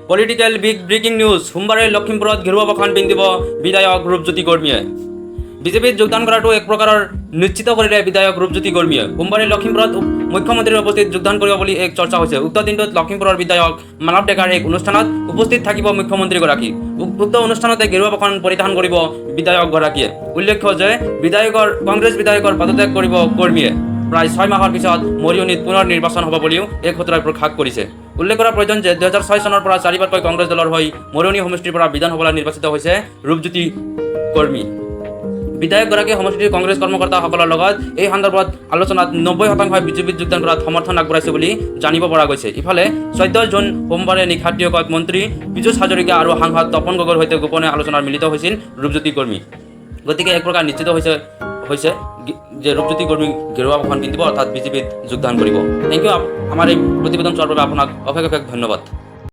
Political big breaking news. সোমবাৰে লখিমপুৰত গেৰুৱা বসন পিন্ধিব বিধায়ক ৰূপজ্যোতি কৰ্মীয়ে। বিজেপিত যোগদান কৰাটো এক প্ৰকাৰৰ নিশ্চিত কৰিলে বিধায়ক ৰূপজ্যোতি কৰ্মীয়ে। সোমবাৰে লখিমপুৰত মুখ্যমন্ত্ৰীৰ উপস্থিত যোগদান কৰিব বুলি এক চৰ্চা হৈছে। উক্ত দিনটোত লখিমপুৰৰ বিধায়ক মানৱ ডেকাৰ এক অনুষ্ঠানত উপস্থিত থাকিব মুখ্যমন্ত্ৰীগৰাকী। উক্ত অনুষ্ঠানতে গেৰুৱা বসন পৰিধান কৰিব বিধায়কগৰাকীয়ে। উল্লেখ্য যে কংগ্ৰেছ বিধায়কৰ পদত্যাগ কৰিব কৰ্মীয়ে। প্ৰায় 6 মাহৰ পিছত মৰিয়নিত পুনৰ নিৰ্বাচন হ'ব বুলিও এক সূত্ৰই প্ৰকাশ কৰিছে। উল্লেখ কৰা প্ৰয়োজন যে 2006 চনৰ পৰা চাৰিবাৰকৈ কংগ্ৰেছ দলৰ হৈ মৰিয়নি সমষ্টিৰ পৰা বিধানসভালৈ নিৰ্বাচিত হৈছে ৰূপজ্যোতি কৰ্মী। বিধায়কগৰাকীয়ে সমষ্টিৰ কংগ্ৰেছ কৰ্মকৰ্তাসকলৰ লগত এই সন্দৰ্ভত আলোচনাত 90%ই বিজেপিত যোগদান কৰাত সমৰ্থন আগবঢ়াইছে বুলি জানিব পৰা গৈছে। ইফালে 14 জুন সোমবাৰে নিশা টীয়কত মন্ত্ৰী পীযুষ হাজৰিকা আৰু সাংসদ তপন গগৈৰ সৈতে গোপনে আলোচনাত মিলিত হৈছিল ৰূপজ্যোতি কৰ্মী। গতিকে এক প্ৰকাৰ নিশ্চিত হৈছে যে ৰূপজ্যোতি কৰ্মী গেৰুৱা বসন পিন্ধিব, অৰ্থাৎ বিজেপিত যোগদান কৰিব। Thank U. আমাৰ এই প্ৰতিবেদন চোৱাৰ বাবে আপোনাক অশেষ অশেষ ধন্যবাদ।